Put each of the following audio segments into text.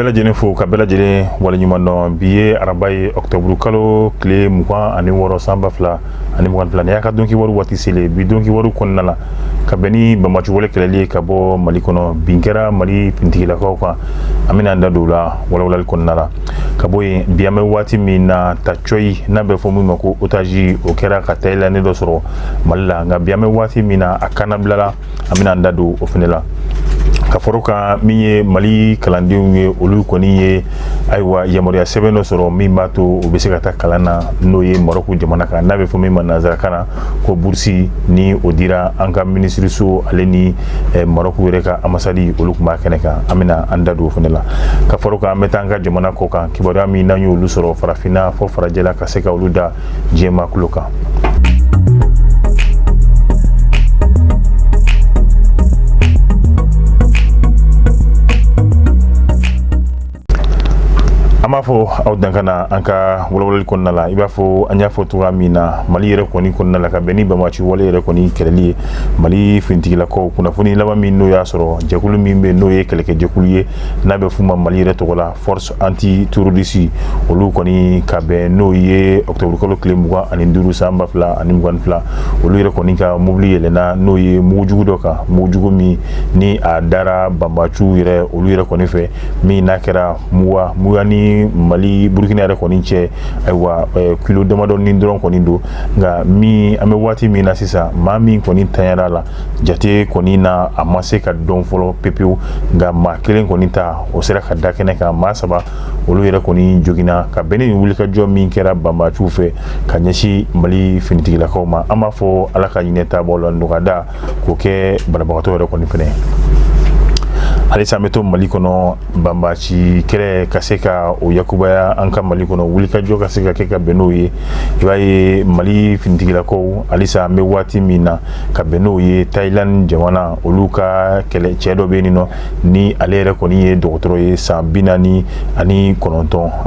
bɛɛ lajɛlen fo ka bɛɛ lajɛlen waleɲuman dɔn. Bi ye araba ye, ɔkutɔburu kalo tile 26 san 2022. Nin y'a ka donkibaru waati selen. Bi donkibaru kɔnɔna la, ka bɛn ni banbaanci wale kɛlɛli ye ka bɔ Mali kɔnɔ, bin kɛra Mali finitigilakaw kan, an bɛna an da don o la walawalali kɔnɔna la. Ka bɔ yen, bi an bɛ waati min na, ta cɔyi n'a bɛ fɔ min ma ko otage, o kɛra ka Thaïlande dɔ sɔrɔ Mali la, nka bi an bɛ waati min na, a kannabilala, an bɛna an da don o fana la. Ka fara o kan, min ye Mali kalandenw ye, olu kɔni ye ayiwa yamaruya sɛbɛn dɔ sɔrɔ min b'a to u bɛ se ka taa kalan na, n'o ye Marɔku jamana kan, n'a bɛ fɔ min ma nansarakan na ko bourse. Ni o dira an ka minisiriso ale ni Marɔku yɛrɛ ka ambasadi, olu tun b'a kɛnɛ kan, an bɛna an da don o fana la. Ka fara o kan, an bɛ taa an ka jamana kɔ kan, kibaruya min n'an y'olu sɔrɔ farafinna fɔ farajɛla, ka se ka olu da diɲɛmaa tulo kan. An b'a fɔ aw dankan na an ka walawalali kɔnɔna la, i b'a fɔ an y'a fɔ cogoya min na, Mali yɛrɛ kɔni kɔnɔna la, ka bɛn ni banbaanci wale yɛrɛ kɔni kɛlɛli ye, Mali finitigilakaw, kunnafoni laban min n'o y'a sɔrɔ, jɛkulu min bɛ, n'o ye kɛlɛkɛjɛkulu ye, n'a bɛ f'u ma Mali yɛrɛ tɔgɔ la force anti terroriste, olu kɔni ka bɛn n'o ye octobre kalo tile 25 san 2022, olu yɛrɛ kɔni ka mobili yɛlɛnna, n'o ye mugujugu dɔ kan, mugujugu min ni a dara banbaanciw yɛrɛ, olu yɛrɛ kɔni fɛ, min n'a kɛra Muwa. Muwa ni Mali Burukina yɛrɛ kɔni cɛ, ayiwa, kilo damadɔni dɔrɔn kɔni don. Nka min an bɛ waati min na sisan, maa min kɔni tanyara la, jate kɔni na a ma se ka dɔn fɔlɔ pepewu, nka maa kelen kɔni ta o sera ka da kɛnɛ kan, maa saba olu yɛrɛ kɔni joginna, ka bɛn ni wulikajɔ min kɛra banbaanciw fɛ ka ɲɛsin Mali finitigilakaw ma. An b'a fɔ Ala ka hinɛ taabɔ la, nɔgɔyada k'o kɛ banabagatɔ yɛrɛ kɔni fɛnɛ. Halisa an bɛ to Mali kɔnɔ, banbaanci kɛlɛ ka se ka o yakubaya an ka Mali kɔnɔ, wulikajɔ ka se ka kɛ ka bɛn n'o ye. I b'a ye Mali finitigilakaw, halisa an bɛ waati min na, ka bɛn n'o ye Thailand jamana, olu ka kɛlɛ cɛ dɔ bɛ yen nɔ, ni ale yɛrɛ kɔni ye dɔgɔtɔrɔ ye, san 49, a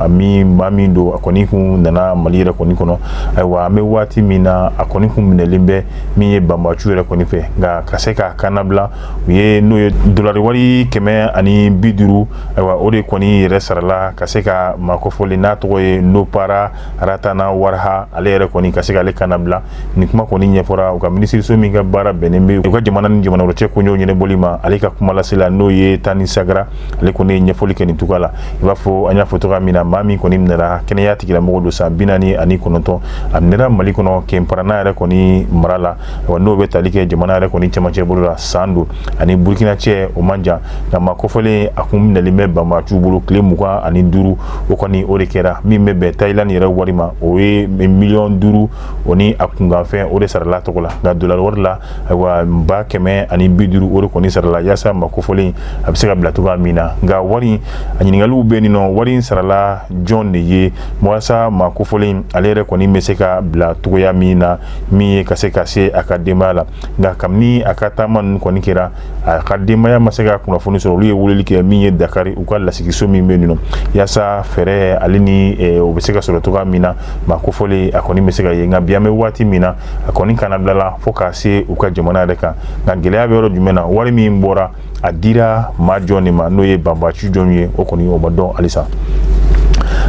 min maa min don, a kɔni kun nana Mali yɛrɛ kɔni kɔnɔ. Ayiwa, an bɛ waati min na, a kɔni kun minɛlen bɛ min ye banbaanciw yɛrɛ kɔni fɛ, nka ka se k'a kannabila u ye, n'o ye dolari wari 150, ayiwa, o de kɔni yɛrɛ sarala ka se ka maa kofɔlen n'a tɔgɔ ye Nopara Ratana Warha, ale yɛrɛ kɔni ka se k'ale kannabila. Nin kuma kɔni ɲɛfɔra u ka minisiriso min ka baara bɛnnen bɛ u ka jamana ni jamana wɛrɛ cɛ koɲɛw ɲɛnabɔli ma, ale ka kumalasela, n'o ye Tani Sagara, ale kɔni ye ɲɛfɔli kɛ nin cogoya la. I b'a fɔ an y'a fɔ cogoya min na, maa min kɔni minɛra, kɛnɛya tigilamɔgɔ don, san 49, a minɛra Mali kɔnɔ Kɛnparana yɛrɛ kɔni mara la, n'o bɛ tali kɛ jamana yɛrɛ kɔni cɛmancɛ bolo la, san don ani Burukina cɛ o man jan. Nka maa kofɔlen, a kun minɛlen bɛ banbaanciw bolo tile 25, o kɔni o de kɛra min bɛ bɛn Thailand yɛrɛ wari ma, o ye miliyɔn 5, o ni a kunkanfɛn, o de sarala tɔgɔ la. Nka dolari wari la, ayiwa, 150,000, o de kɔni sarala yaasa maa kofɔlen a bɛ se ka bila cogoya min na. Nka wari, a ɲininkaliw bɛ nin nɔ, wari in sarala jɔn de ye walasa maa kofɔlen ale yɛrɛ kɔni bɛ se ka bila cogoya min na, min ye ka se ka se a ka denbaya la? Nka kabini a ka taama ninnu kɔni kɛra, a ka denbaya ma se ka kunnafoni sɔrɔ. Olu ye weleli kɛ min ye Dakari, u ka lasigiso min bɛ yen nɔ, yaasa fɛɛrɛ ale ni o bɛ se ka sɔrɔ cogoya min na, maa kofɔlen a kɔni bɛ se ka ye. Nka bi an bɛ waati min na, a kɔni kannabilala fo k'a se u ka jamana yɛrɛ kan. Nka gɛlɛya bɛ yɔrɔ jumɛn na? Wari min bɔra, a dira maa jɔn de ma, n'o ye banbaanci jɔn ye, o kɔni o ma dɔn halisa.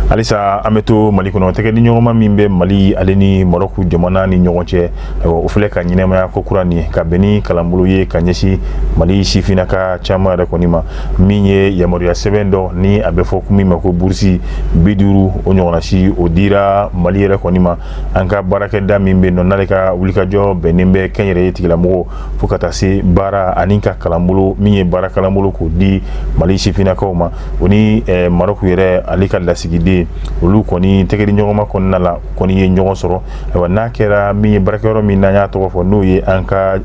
Halisa an bɛ to Mali kɔnɔ, tɛgɛdiɲɔgɔnma min bɛ Mali ale ni Marɔku jamana ni ɲɔgɔn cɛ, ayiwa, o filɛ ka ɲɛnamaya ko kura nin ye, ka bɛn ni kalanbolo ye ka ɲɛsin Mali sifinnaka caman yɛrɛ kɔni ma, min ye yamaruya sɛbɛn dɔ ni a bɛ fɔ min ma ko bourse 50, o ɲɔgɔnna si o dira Mali yɛrɛ kɔni ma. An ka baarakɛda min bɛ yen nɔ, n'ale ka wulikajɔ bɛnnen bɛ kɛnyɛrɛye tigilamɔgɔw fo ka taa se baara ani ka kalanbolo min ye baara kalanbolo k'o di Mali sifinnakaw ma, o ni Marɔku yɛrɛ ale ka lasigiden, olu kɔni tɛgɛdiɲɔgɔnma kɔnɔna la kɔni ye ɲɔgɔn sɔrɔ. Ayiwa, n'a kɛra min ye baarakɛyɔrɔ min n'an y'a tɔgɔ fɔ, n'o ye an ka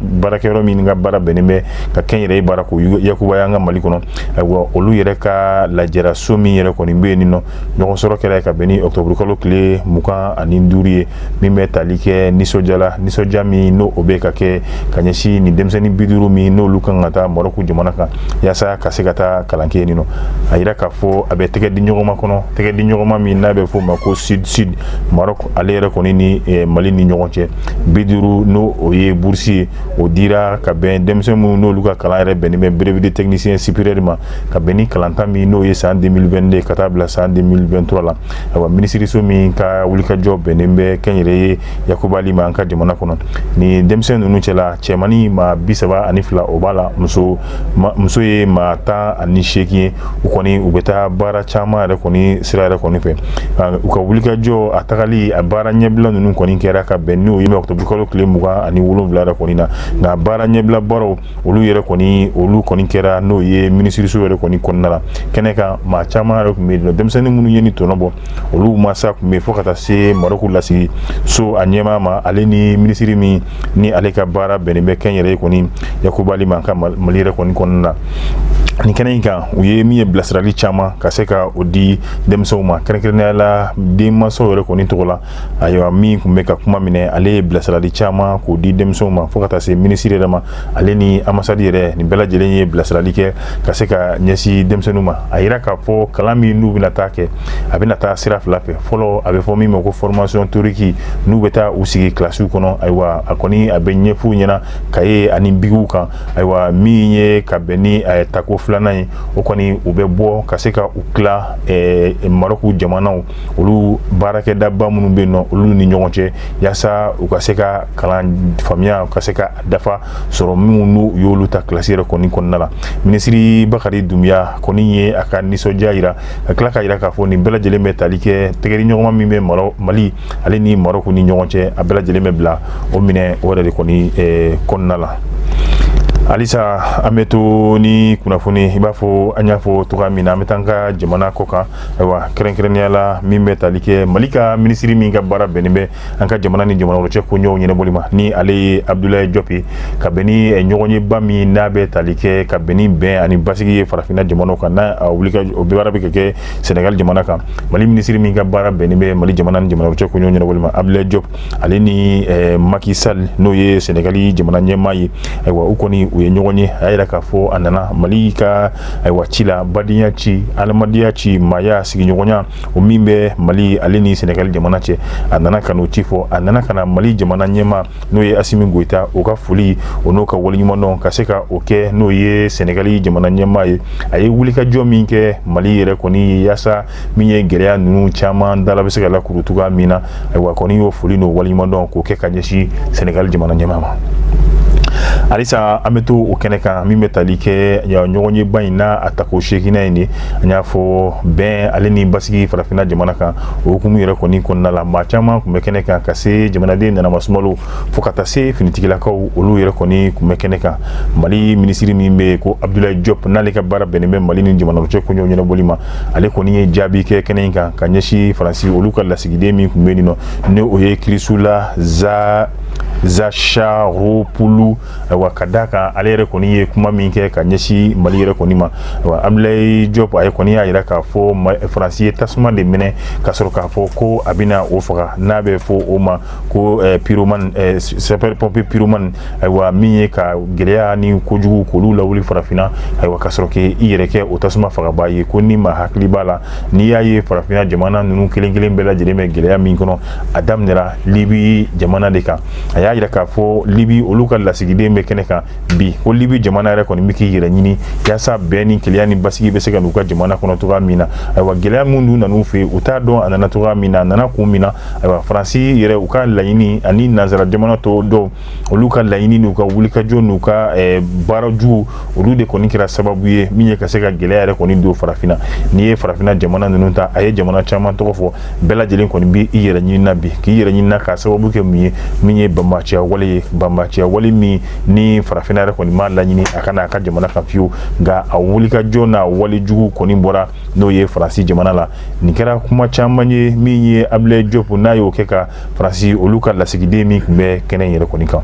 baarakɛyɔrɔ min ka baara bɛnnen bɛ ka kɛnyɛrɛye baara k'o yakubaya an ka Mali kɔnɔ, ayiwa, olu yɛrɛ ka lajɛraso min yɛrɛ kɔni bɛ yen nɔ, ɲɔgɔn sɔrɔ kɛra ka bɛn ni ɔkutɔburu kalo tile 25 ye, min bɛ tali kɛ nisɔndiya la, nisɔndiya min n'o o bɛ ka kɛ ka ɲɛsin nin denmisɛnnin 50 min n'olu kan ka taa Marɔku jamana kan yaasa ka se ka taa kalan kɛ yen nɔ. A yira k'a fɔ a bɛ tɛgɛ di ɲɔgɔn ma kɔnɔ. tɛgɛ di ɲɔgɔnma min n'a bɛ f'o ma ko Sud Sud Maroc, ale yɛrɛ kɔni ni Mali ni ɲɔgɔn cɛ, 50 n'o o ye bourse ye, o dira ka bɛn denmisɛn minnu n'olu ka kalan yɛrɛ bɛnnen bɛ brevet de technicien supérieur ma, ka bɛn ni kalanta min n'o ye san 2022 ka taa bila san 2023 la. Ayiwa, minisiriso min ka wulikajɔ bɛnnen bɛ kɛnyɛrɛye yakubali ma an ka jamana kɔnɔ, ni denmisɛn ninnu cɛla, cɛmannin maa 32 o b'a la, muso ye maa 18 ye. U kɔni u bɛ taa baara caman yɛrɛ kɔni sira yɛrɛ kɔni fɛ. U ka wulikajɔ a tagali a baara ɲɛbila ninnu kɔni kɛra ka bɛn n'o ye ɔkutɔburukalo tile 27 yɛrɛ kɔni na. Nka baara ɲɛbila baaraw olu yɛrɛ kɔni, olu kɔni kɛra n'o ye minisiriso yɛrɛ kɔni kɔnɔna la. Kɛnɛ kan, maa caman yɛrɛ tun bɛ yen, denmisɛnnin minnu ye ni tɔnɔ bɔ, olu masa tun bɛ, fo ka taa se Marɔku lasigi so a ɲɛmaa ma, ale ni minisiri min ni ale ka baara bɛnnen bɛ kɛnyɛrɛye kɔni yakubali ma an ka Mali yɛrɛ kɔni kɔnɔna na. Nin kɛnɛ in kan, u ye min ye bilasirali caman ka se ka o di denmisɛnw ma, kɛrɛnkɛrɛnnenya la denmansaw yɛrɛ kɔni tɔgɔ la. Ayiwa, min tun bɛ ka kuma minɛ, ale ye bilasirali caman k'o di denmisɛnw ma, fo ka taa se minisiri yɛrɛ ma, ale ni ambassade yɛrɛ. Nin bɛɛ lajɛlen ye bilasirali kɛ ka se ka ɲɛsin denmisɛnninw ma. A yira k'a fɔ kalan min n'u bɛna taa kɛ, a bɛna taa sira fila fɛ. Fɔlɔ, a bɛ fɔ min ma ko formation théorique, n'u bɛ taa u sigi kilasiw kɔnɔ. Ayiwa, a kɔni a bɛ ɲɛf'u ɲɛna kaye ani bigiw kan. Ayiwa, min ye ka bɛn ni tako filanan ye, o kɔni u bɛ bɔ ka se ka u tila Marɔku jamanaw olu baarakɛdaba minnu bɛ yen nɔ, olu ni ɲɔgɔn cɛ, yaasa u ka se ka kalan faamuya ka se ka dafa sɔrɔ minnu n'u y'olu ta kilasi yɛrɛ kɔni kɔnɔna la. Minisiri Bakari Dunbiya kɔni ye a ka nisɔndiya yira, ka tila ka yira k'a fɔ nin bɛɛ lajɛlen bɛ tali kɛ tɛgɛdiɲɔgɔnma min bɛ Mali ale ni Marɔku ni ɲɔgɔn cɛ, a bɛɛ lajɛlen bɛ bila o minɛ o yɛrɛ de kɔni kɔnɔna la. Halisa an bɛ to ni kunnafoni, i b'a fɔ an y'a fɔ cogoya min na, an bɛ taa an ka jamana kɔ kan. Ayiwa, kɛrɛnkɛrɛnnenya la min bɛ tali kɛ Mali ka minisiri min ka baara bɛnnen bɛ an ka jamana ni jamana wɛrɛ cɛ koɲɛw ɲɛnabɔli ma, ni ale ye Abdoulaye Diop ye, ka bɛn ni ɲɔgɔnyeba min n'a bɛ tali kɛ ka bɛn ni bɛn ani basigi ye farafinna jamanaw kan, n'a wuli ka o baara bɛ ka kɛ Senegal jamana kan. Mali minisiri min ka baara bɛnnen bɛ Mali jamana ni jamana wɛrɛ cɛ koɲɛw ɲɛnabɔli ma, Abdoulaye Diop, ale ni Macky Sall, n'o ye Senegali jamana ɲɛmaa ye, ayiwa, u kɔni u ye ɲɔgɔn ye. A y'a yira k'a fɔ a nana Mali ka, ayiwa, ci la, badenya ci, adamadenya ci, maaya sigiɲɔgɔnya o min bɛ Mali ale ni Senegali jamana cɛ, a nana ka n'o ci fɔ. A nana ka na Mali jamana ɲɛmaa, n'o ye Asimi Goyita, o ka foli, o n'o ka waleɲumandɔn ka se ka o kɛ n'o ye Senegali jamana ɲɛmaa ye, a ye wulikajɔ min kɛ Mali yɛrɛ kɔni ye, yaasa min ye gɛlɛya ninnu caman dala bɛ se ka lakuru cogoya min na. Ayiwa, kɔni y'o foli n'o waleɲumandɔn k'o kɛ ka ɲɛsin Senegali jamana ɲɛmaa ma. Halisa an bɛ to o kɛnɛ kan, min bɛ tali kɛ ɲɔgɔnyeba in n'a a tako seeginnan in de, an y'a fɔ bɛn ale ni basigi farafinna jamana kan, o hukumu yɛrɛ kɔni kɔnɔna la, maa caman tun bɛ kɛnɛ kan, ka se jamanaden nanamasumalo fo ka taa se finitigilakaw, olu yɛrɛ kɔni tun bɛ kɛnɛ kan. Mali minisiri min bɛ yen ko Abdoulaye Diop, n'ale ka baara bɛnnen bɛ Mali ni jamana cɛ koɲɛw ɲɛnabɔli ma, ale kɔni ye jaabi kɛ kɛnɛ in kan ka ɲɛsin Faransi olu ka lasigiden min tun bɛ yen nɔ, ni o ye Chrysoula Zacharopoulou. Ayiwa, ka d'a kan ale yɛrɛ kɔni ye kuma min kɛ ka ɲɛsin Mali yɛrɛ kɔni ma, ayiwa, Abdoulaye Diop, a ye kɔni y'a yira k'a fɔ Faransi ye tasuma de minɛ ka sɔrɔ k'a fɔ ko a bɛna o faga, n'a bɛ fɔ o ma ko pyromane, sapeur pompier pyromane. Ayiwa, min ye ka gɛlɛya ni kojugu k'olu lawuli farafinna, ayiwa, ka sɔrɔ k'i yɛrɛ kɛ o tasuma fagabaa ye, ko ni maa hakili b'a la, n'i y'a ye farafinna jamana ninnu kelen kelen bɛɛ lajɛlen bɛ gɛlɛya min kɔnɔ, a daminɛra Libi jamana de kan. A y'a yira k'a fɔ Libi olu ka lasigiden bɛ kɛnɛ kan bi, ko Libi jamana yɛrɛ kɔni bɛ k'i yɛrɛ ɲini yaasa bɛn ni kelenya ni basigi bɛ se ka n'u ka jamana kɔnɔ cogoya min na. Ayiwa, gɛlɛya minnu nan'u fɛ yen, u t'a dɔn a nana cogoya min na, a nana kun min na. Ayiwa, Faransi yɛrɛ u ka laɲini ani nansara jamana tɔw dɔw olu ka laɲini n'u ka wulikajɔ n'u ka baara jugu, olu de kɔni kɛra sababu ye min ye ka se ka gɛlɛya yɛrɛ kɔni don farafinna. N'i ye farafinna jamana ninnu ta, a ye jamana caman tɔgɔ fɔ, bɛɛ lajɛlen kɔni bɛ i yɛrɛ ɲini na bi, k'i yɛrɛ ɲini na k'a sababu kɛ mun ye? Min ye banbaanciya wale ye, banbaanciya wale min ni farafinna yɛrɛ kɔni m'a laɲini a ka n'a ka jamana kan fiyewu, nka a wulikajɔ n'a wale jugu kɔni bɔra n'o ye Faransi jamana la. Nin kɛra kuma caman ye min ye Abdoulaye Diop n'a y'o kɛ ka Faransi olu ka lasigiden min tun bɛ kɛnɛ in yɛrɛ kɔni kan.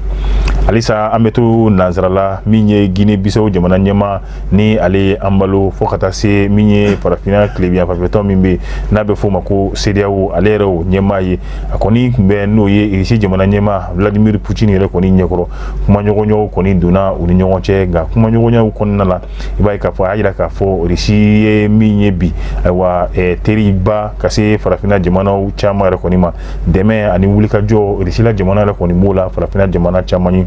Halisa an bɛ to nansarala, min ye Guinée Bissau jamana ɲɛmaa ni ale ye Embalo, fo ka taa se min ye farafinna tilebinyanfanfɛtɔn min bɛ n'a bɛ f'o ma ko CEDEAO, ale yɛrɛ o ɲɛmaa ye. A kɔni tun bɛ n'o ye Irisi jamana ɲɛmaa Vladimir Poutine yɛrɛ kɔni ɲɛkɔrɔ. Kumaɲɔgɔnyaw kɔni donna u ni ɲɔgɔn cɛ, nka kumaɲɔgɔnyaw kɔnɔna la, i b'a ye k'a fɔ a y'a jira k'a fɔ Irisi ye min ye bi, ayiwa, teriba ka se farafinna jamanaw caman yɛrɛ kɔni ma. Dɛmɛ ani wulikajɔ, Irisi la jamana yɛrɛ kɔni b'o la farafinna jamana caman ye.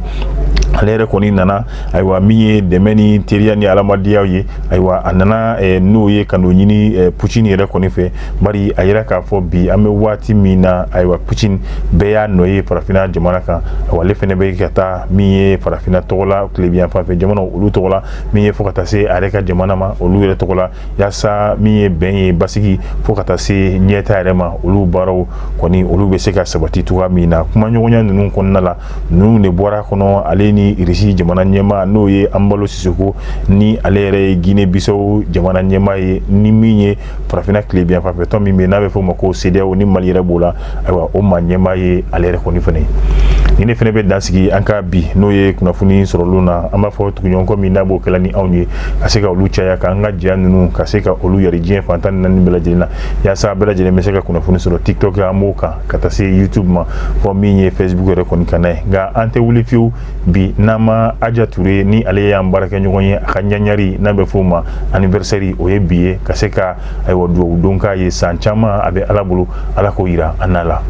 Ale yɛrɛ kɔni nana, ayiwa, min ye dɛmɛ ni teriya ni adamadenya ye, ayiwa, a nana n'o ye ka n'o ɲini Poutine yɛrɛ kɔni fɛ, bari a yira k'a fɔ bi an bɛ waati min na, ayiwa, Poutine bɛɛ y'a nɔ ye farafinna jamana kan. Ayiwa, ale fɛnɛ bɛ ka taa min ye farafinna tɔgɔ la, tilebinyanfan fɛ jamanaw olu tɔgɔ la, min ye fo ka taa se a yɛrɛ ka jamana ma, olu yɛrɛ tɔgɔ la, yaasa min ye bɛn ye, basigi, fo ka taa se ɲɛta yɛrɛ ma, olu baaraw kɔni olu bɛ se ka sabati cogoya min na. Kumaɲɔgɔnya ninnu kɔnɔna la, ninnu de bɔra kɔnɔ, ale ni Irisi jamana ɲɛmaa n'o ye Embalo Sissoco, ni ale yɛrɛ ye Guinée Bissau jamana ɲɛmaa ye, ni min ye farafinna tilebinyanfan fɛ tɔn min bɛ yen n'a bɛ f'o ma ko CEDEAO, ni Mali yɛrɛ b'o la, ayiwa, o maa ɲɛmaa ye ale yɛrɛ kɔni fɛnɛ ye. Ni ne fɛnɛ bɛ dan sigi an ka bi n'o ye kunnafoni sɔrɔlenw na. An b'a fɔ tuguɲɔgɔnkɔ min n'a b'o kɛla ni anw ye, ka se ka olu caya, k'an ka ja ninnu ka se ka olu yari diɲɛ fan 14 bɛɛ lajɛlen na, yaasa bɛɛ lajɛlen bɛ se ka kunnafoni sɔrɔ. TikTok an b'o kan, ka taa se YouTube ma, fɔ min ye Facebook yɛrɛ kɔni kan ye. Nka an tɛ wuli fiyewu bi n'an ma Aja Ture, ni ale y'an baarakɛɲɔgɔn ye, a ka ɲaɲari n'a bɛ f'o ma anniversaire, o ye bi ye, ka se ka, ayiwa, dugawu don k'a ye. San caman a bɛ Ala bolo, Ala k'o yira an n'a la.